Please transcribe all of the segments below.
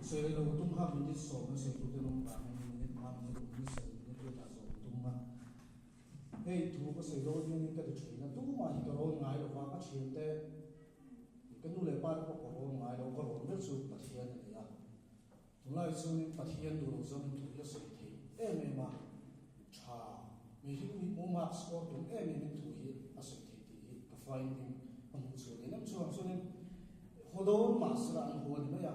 Sawi lo tum kha minute sawm a sawi tur te rawng vangin minute hma minute minute sarih minute vel ah zawm tum a. Hei thu ka sawi dawn hianin ka ti thin a, tumah hi ka rawn ngai lo va, ka thiante ka nu leh pa te pawh ka rawn ngai lo, ka rawn ber chu Pathian a ni a. Tunlai chuanin Pathian duh lo zawngin thu hi a sawi thei em em a, tha mihring mi hmu mark score tum em emin thu hi a sawi thei tih hi ka finding ka hmuh chhuah leh em chuang chuanin haw dawn mahsela an haw a ni mai a,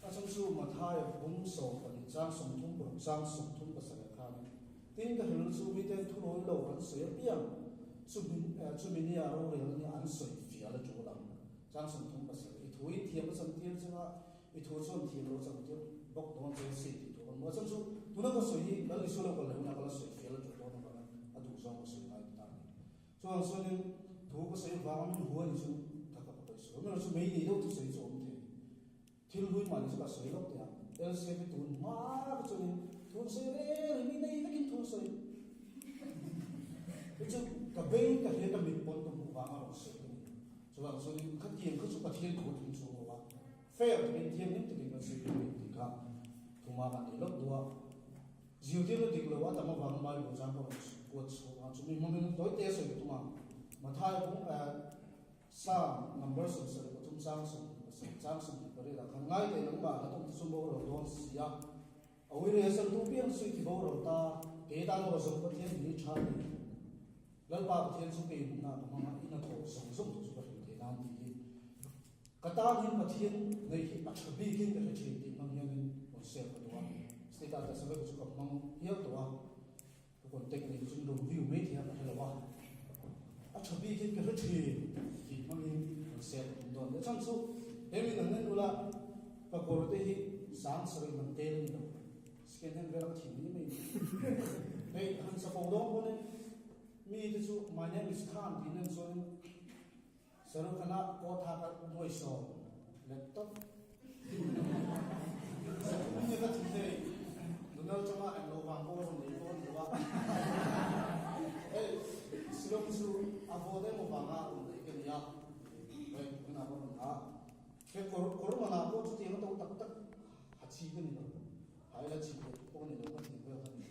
a chhan chu Mathaia bung 12 chang 36 chang 37 khanin tin ka hril chu miten thurawi lo an sawi apiang chumi nia rorel nia an sawi fial a tul ang chang 37 i thuin thiam a chantir chunga I thu chuan thiam lo chang tir bawk dawn che si tih tur an hmu a, chhan chu tuna ka sawi hi Lal Isua lo kal leh hunah ka la sawi fial a tul dawn avanga a duh zawng ka sawi ngai ta a ni. Chuan chuanin thu ka sawi avanga min hua ni chu ka ka pawi sual mai chu mei nei deuh thu sawi chu a awm thei. Thil hlui mah ni chu ka sawi lawk teh a, LCF hi tun hma ka chuanin thu an sawi reng reng, mi nei vekin thu an sawi. Hei chu ka beng ka hria ka mit pawn ka hmuh vanga rawn sawi ka ni. Chuvang chuanin khatiang kha chu Pathian thu a tling chhung lo a. Fair takin thianghlim takin kan sawi tur a ni tih kha thuma kan nei lawk duh a. Zirtirna dik lo a tam avangin Bible chang ka rawn kuat chhuak a, chumi hmangin tawi te a sawi ka tum a. Matthai bung Psalm number 73 chang 27 chang 28 ah khan ngai leh nangmah hla tawng te chu boral dawn si a, a uire san tu piang chu i ti boral ta, kei tan erawh zawng Pathian hi tha a ni. Lalpa Pathian chu kei hmunah ka hmang a, in a thawh zawng zawng te chu ka hrilh thei nan tih hi. Ka tan hian Pathian nei hi a tha bikin ka hre thin tih hmang hianin rawn share ka duh a, status ah sawi chu ka hmang hial tawh a, ka contact nei chu rawn view mai thei a ka hre lo a, a tha bikin ka hre thin tih hmangin rawn share ka tum dawn. Leh chhan chu he mi nang nen ula ka kawr te hi sang sarih man tel a ni lo, second hand vel a ka thin mai mai ni. Hei han chapo dawn pawhin mi te chu my name is Khan tih nen chuanin Sarukhana coat ha ka nuai sawm laptop Sathum hi ka thi thei Donald Trump a englo vang pawh rawn nei pawh a ni lo a Hei Shillong chu a vawt emaw vanga rawn nei ka ni a Hei tunah ka rawn ha He kawr kawr manah pawh chutiang a to tak tak ha chi ka ni lo Ha ila chi pawh ka ni lo ka tih vel ka ni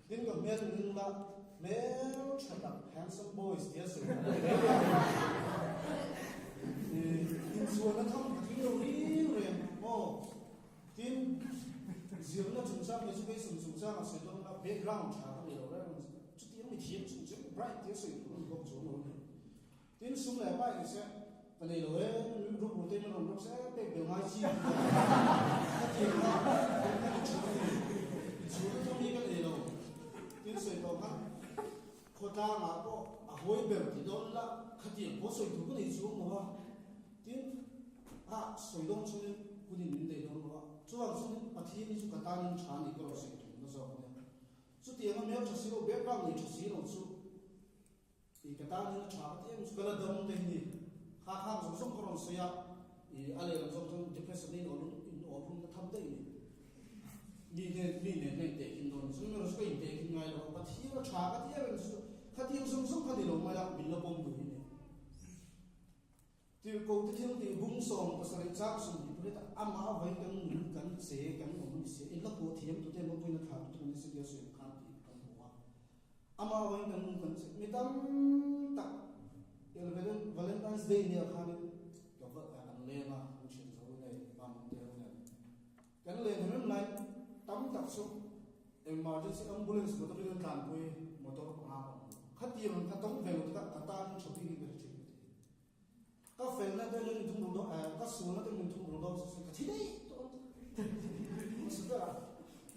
Tin ka hmel ring la hmel tha tak handsome boys tia sawi ka nei reng a. Inchhuahna tham ka tling lo reng reng aw. Tin zirna chungchang education chungchang a sawi dawn a background tha ka nei lo reng a chutiang mi thiam chungchang bright tia sawi tur a ni bawk chuang lo a ni. Tin sum leh pai ni se ka nei lo e, rukru te min rawn rawk se pek bel ngai chi ka ti ang a, ka ti thin a ni. Inchhung te mi ka nei lo. Tin sawi tawh khan khawtlang ah pawh a hawi ber ti dawn ila khatiang pawh sawi tur ka nei chuang lo a. Tin a sawi dawn chungin hunin min nei dawn lo a. Chuvang chuan Pathian hi chu ka tan in tha a ni ka rawn sawi tumna zawk a nia. Chutianga hmel tha si lo, background nei tha si lo chu I ka tan hian a tha ka ti em chu ka la dam te hi ni. Kha khang zawng zawng ka rawn sawi a, i a lehlam zawng chuan depression in awl in awl hun ka tham daih ni. Mi hnen mi nen hna in tehkhin dawn chu mi rawn ka in tehkhin ngai lo a, Pathian a tha ka ti em em chu khatiang zawng zawng kha ni lo mai a, min la pawm duh hi ni. Tirhkoh te thil tih bung 17 chang 28 ah amah avai kan nun kan che kan awm a ni si a, in la pawh thiam tute emaw puina thla tute kan ni si tia sawi ang khan tih kan hmu a. Amah avai kan nun kan che mi tam tak el Valentine's Day nia khanin ka va kan leng a, kan thian zo nei pa mang te ho nen kan len reng lai tam tak chu emergency ambulance motor in an tlanpui motor panga ka hmu. Khatiang ka tawng ve lo tikah ka tan in shopping in ka hre thin ka ti. Ka felna te min thung ru dawn eh ka sualna te min thung ru dawn se ka thi daih tawh ang. Mahse ber a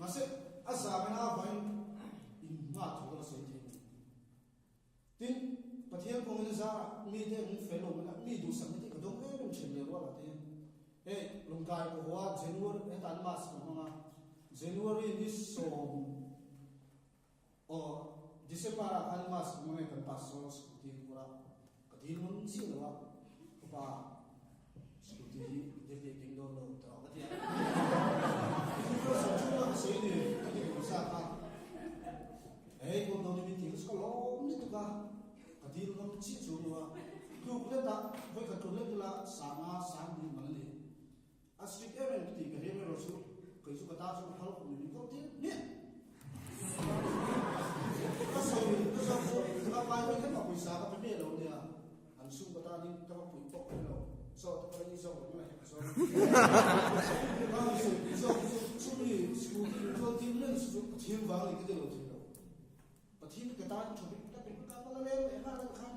mahse a zahna avangin in hma thu ka la sawi thei mai. Tin Pathian kawngin a zarah mi te an fel lo mai a mi duhsakna te ka dawng em em thin leh rual ah te hian hei lungkai ka haw a January hetah an mask ka hmang a January ni sawm Aw, December ah khan mask hmang nge kan pastor scooty ka kawr a, ka dil ngam chiah lo a, ka pa scooty hi dil leh ding dawn lo tawh ka ti a. Ka sawi chu ka sawi ni, ka ti tur sa kha. Hei kawn dawn in min ti kha chu ka lawm lutuk a, ka dil ngam chiah chuang lo a. Tluk let ah, vawikhat tluk let ila sanga sang ni man a ni. A strict em em ka ti, ka hriam erawh chu. An chhungkaw tanin ka va puih pawh ka hre lo. Chaw te pawh ei zawk lo mai hek zawk. Ka han sawi pui zawk chu chumi scooty in chuan thil reng chu Pathian vang ni ka ti lo thei lo. Pathian ka tan tha bik tak in ka va la leng leh nghal ang kha.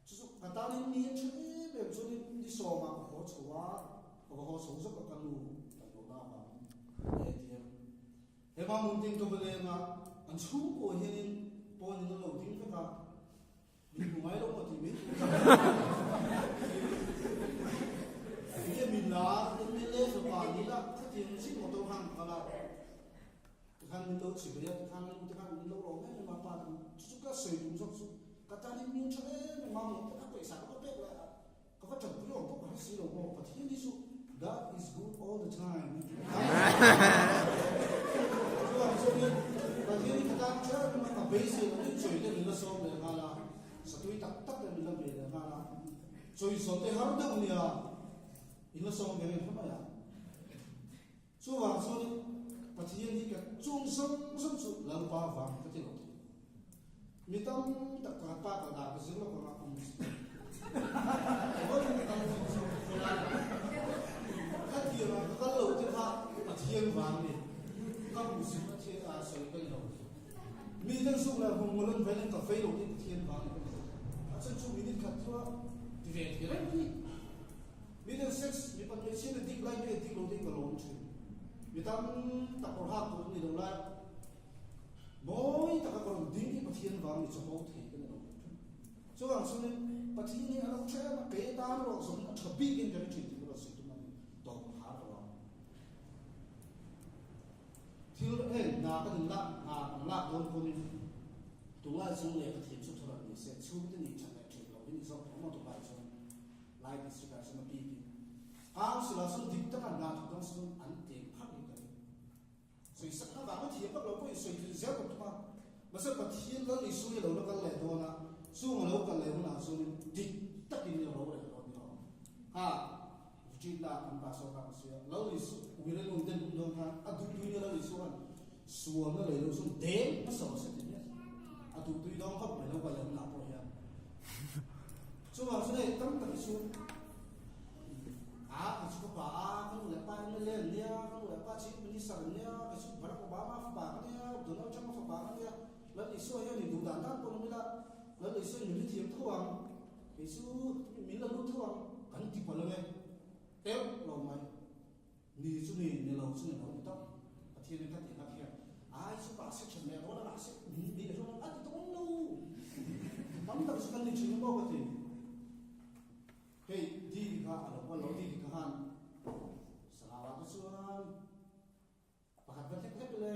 Chu chu ka tanin ni a tha em em chuanin ni sawmah ka haw chho a, ka va haw chho zawk a ka nu kan lo la avangin e tiang. He va hmun tin ka va leng a, an chhungkaw hianin pawnin an lo ding vek a. Min hmu ngai lo maw tih min Enge min la MLA fapa ni la khatiang zing motor khan ka kal a tikhan min lo chhi ve a tikhan te khan min lo rawm em em a pa chu chu ka sawi tum zawk chu ka tan in min tha em em a maw te kha pawisa ka va pek leh a ka va tanpui awm pawh ka hre si lo maw Pathian hi chu God is good all the time chuan chuanin Pathian hi ka tan tha em a ka beisei lo in chawi te min la sawm leh nghal a satui tak tak te min la ve leh nghal a chawi zawn te har deuh nia in la sawm ve reng kha mai a chuvang chuanin Pathian hi ka chung zawng zawng chu Lalpa vang ka ti lo thei. Mi tam tak pakhat pa kal dan ka zir lo kawngah awm Ka tirah ka kal lo te kha Pathian vang ni ka hmuhsit a thil a sawi ka ni lo. Mi ten suk leh hmung mawlh an vei ka vei lo te Pathian vang ni ka ni lo. A chan chu minute khat chu a ti ve thei reng ni. Mi ten sex mipat hmeichhia te dik lai nge dik lo te ka lawm thin. Mi tam tak kawr hak tur ni lo lai. Mawi taka ka rawn ding hi Pathian vang ni chapo thei ka ni lo. Chuvang chuanin Pathian hi a lo tha em a, kei atan erawh zawng a tha bikin ka ri thin tih ka rawn sawi tum a ni. Tawp ka khar lo ang. Thil heng hna ka din lak, hna kan lak dawn pawhin tunlai chu lehkha thiam chu thawh ni se, chhungte nih that leh that lo hi ni zawk tawh maw tunlai chuan Lai district ah chuan a bikin council ah chuan dik taka hna thawk dawn chuan an tlem phak hi ka ring. Sawisak avanga thiam vak lo pawhin sawi tlin zel ka tum a, mahse Pathian Lal Isua hi a lo la kal leh dawn a, chung a lo kal leh hunah chuanin dik takin i ro rel dawn ni lo. Ha, retreat lak kan pastor khan a sawi a, Lal Isu Uire lung den um dawn khan a duhtui nia Lal Isua khan sualna lei lo chuan deng hmasa rawh se ti nia, a duhtui dawn khawp mai lo kal leh hunah pawh hian. Chuvang chuan hei tam tak hi chu A, ka chu ka pa a, ka nu leh pa MLA an nia, ka nu leh pa Chief Minister an nia, ka chu Barack Obama fapa ka nia, Donald Trump-a fapa ka nia, Lal Isua hian in duh dan dan pawh awm ila, Lal Isua in min hrethiam tho ang, kei chu min la lut tho ang, kan ti palh ang e, teuh lo mai. Ni chu ni, ni lo chu ni lo ni tawp. Pathianin ka tih kha khian, ai chu pa section leh rawn a rah se, min ni leh hlawm a ti tawng lo. Tam tak chu kan ni thin maw ka ti. Hei Didi kha a lo kal lo, Didi kha khan Salau ah te chuan pakhat va hlek hlek le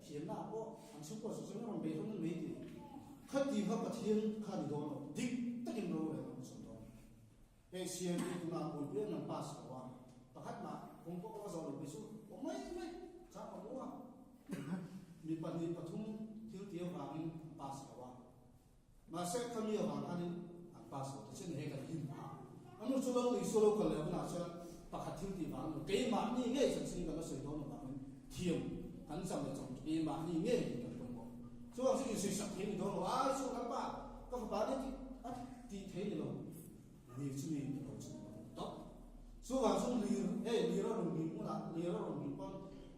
thiamna ah pawh an chhungkaw zawh zawng in rawn bei hlawm nan mai ti. Khati kha Pathian kha ni dawn lo, dik takin rorel an sawi dawn. Hei CMP tunah buaipui an rawn pass lo a, pakhat mah kawng pawh ka va zawh lo phei chu awm mai mai chang ka hmu a. Mi pahnih pathum thil ti avangin an pass lo a. Mahse khami avang khanin an pass lo ta chin hei kan him phah. A nu chu Lal Isua lo kal leh hunah chuan pakhat thil tih vang lo keimahni ngei chanchin kan la sawi dawn avangin thiam kan cham leh chawm keimahni ngei hi kan pawimawh. Chuvang chu insawisak thei ni dawn lo, ai chu kan pa ka fapa nia tih a tih thei ni lo, ni chu ni ni lo chu ni lo tawp. Chuvang chu lir hei lir a rawn nghing hunah lir a rawn nghing pawn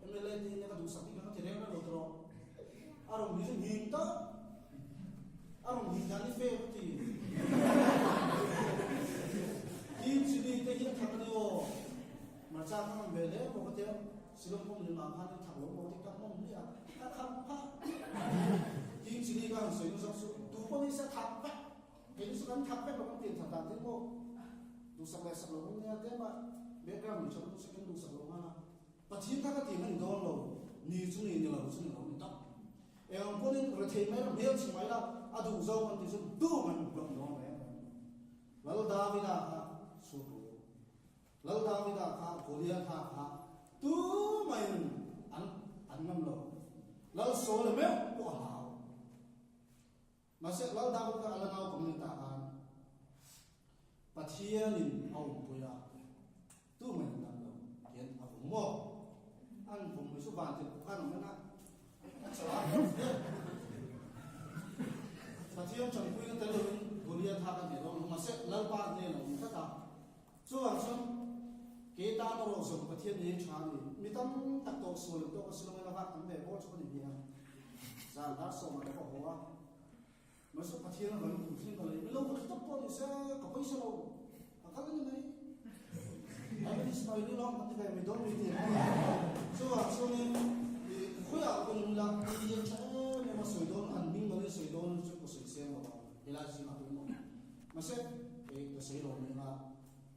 MLA te hian ka duhsak hi ka ti reng reng lo tawh. A rawn nghing chu nghing tawp. A rawn nghing dan hi fair ka ti. Kim chili te hi a thak a ni aw. Hmarcha kha ngam ve hle maw ka tia. Silawm pawm ni mah khan i thak lo maw ti ka hmawm hliah a. Ka kham phah. Kim chili ka han sawi na zawk chu tu pawh ni se thak vek. Kei chu kan thak vek lo kan pian that dan te pawh duhsak leh sak lo kan nia tlem a background ni tha lutuk se kan duhsak lo nghal a. Pathian kha ka tih hman dawn lo, ni chu ni, ni lo chu ni lo ni tak. Eng ang pawhin rethei mai la, hmel chhe mai la, a duh zawng an tih chu duh an blawm dawn reng reng. Lal Davida kha chhut ru. Lal Davida kha Goliatha kha tumaiin an an ngam lo. Lal Saul-a meuh pawh a hlau. Mahse, Lal David kha a la naupang ni ta khan Pathianin a awmpui a, tumah in dam lo tian a vawm maw? An vawm mai chu van tirhkoh khan awm en a, a chalah hle hle. Pathian tanpuina tel loin Goliatha kan hneh dawn lo maw? Mahse Lalpa hnen a awm tlat a. Chuvang chuan ke tan erawh zawng Pathian hi tha a ni. Mi tam tak tawh sual an tawk a silawng in a vak tam ve bawr chu ka ni nghe a. Zan dar sawmah te ka haw a. Mahse Pathian a van kum thleng ka lei. Mi lo ka tha tak pawh ni se ka pawisa lo. Ka kal a ni mai. Adventist mai ni lawng kan ti ve mi dawn mi ti a ni. Chuvang chuanin i khawiah pawh ni ula i lian tha em em a sawi dawn an hming lo in sawi dawn chu ka sawi seng lo a helai zingah pawh in awm. Mahse kei ka sawi lo mai anga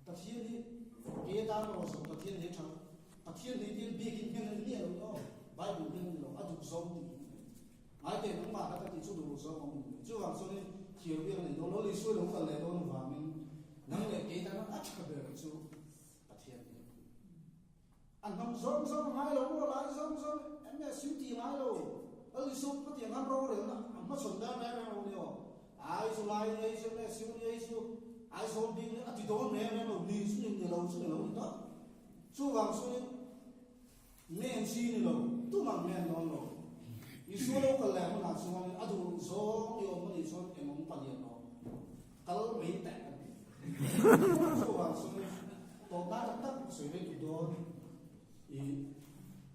Pathian hi kei atan erawh zawng Pathian hi tha Pathian hi tin biakin hming a ni miah lo maw Bible hming a ni lo a duh zawng tih hi ni mai. Ngaite nangmah kha ka tih chu duh zawng awm a ni mai. Chuvang chuanin thiam biak a nei dawn lo Isua lo kal leh dawn avangin nang leh kei tana a tha ber chu Pathian hi a ni. A hnam zawng zawng a ngai lo maw lai zawng zawng MSU tih a ngai lo. Lal Isua Pathian khan rorelna a hmachhawn dan reng reng lo ni aw. Ai chu lai ni ai chu MSU ni ai chu Aizawl bik ni a ti dawn reng reng lo ni chu ni ni lo chu ni lo ni tawp. Chuvang chuanin Men chi ni lo, tumah men dawn lo. Isua lo kal leh hunah chuan a duh zawng i awm a nih chuan eng awm palian rawh, kal mai teh a ti. Chuvang chuan tawpna tak tak ka sawi rei duh dawn. I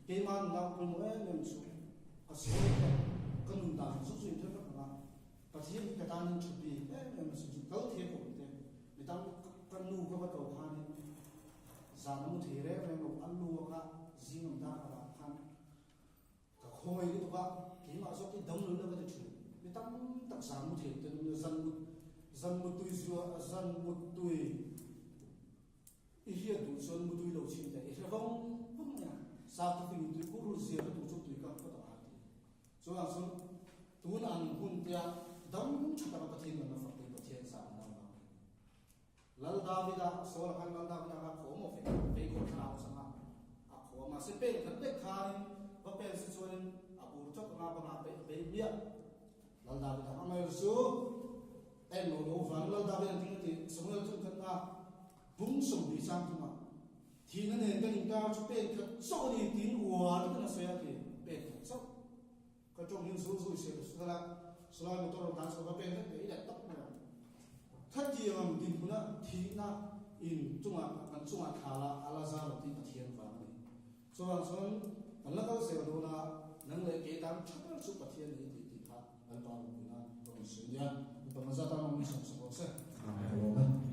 keimah nuna pawimawh em em chu ka sawi teh, ka nun dan chu chu inthar vek ang a, Pathian hi ka tanin tha bik em em a sin chu kal thei ka awm te, mi tam ka nu ka va to khanin Zan a mu thei reng reng lo, a lu a kha zing am dar khat ah khan ka khawi lutuk a, keimah zawk hi dam lo ila ka ti thin. Mi tam tak zan mu thei te an awm a, zan mut zan mutui zua zan mutui i hriat duh chuan mutui lo chhin teh i hre vawng vawng mai a, sap te fing in tui kur zia lutuk chu tui ka ka tak a ti. Chuvang chuan tun ang hun tia dam tha taka Pathian kan la fak te hi Pathian zan a vang a ni. Lal Davida, Saul-a khan Lal Davida kha khaw maw fei fei khawh thlarau chang a, a khaw a, mahse pen khat lek khanin va pen si chuanin a bur chawp anga bangah a bei miah. Lal Davida amaherawhchu chu en lo lo vang Lal Davida an ting a ti, Samuel thung khat nga bung 20 chang thung a, thihna nen kan inkar chu pen khat chauh a ni tiin uar takin a sawi a ti, pen khat chauh. Ka tawng hian zul zui se ka hre a, Salai motor rawn tan chho va peng vek ve i leh tawp mai ang. Khatiang ang dinhmuna thihna in chungah kan chungah thla la a la zar lo tih Pathian vang a ni. Chuvang chuan kan la kal zel dawn a, nang leh kei tan tha ber chu Pathian ni tih tih kha Lalpa ropui nan ka rawn sawi nia. Mipa mazat a mawmi sawm sak rawh se. Amen.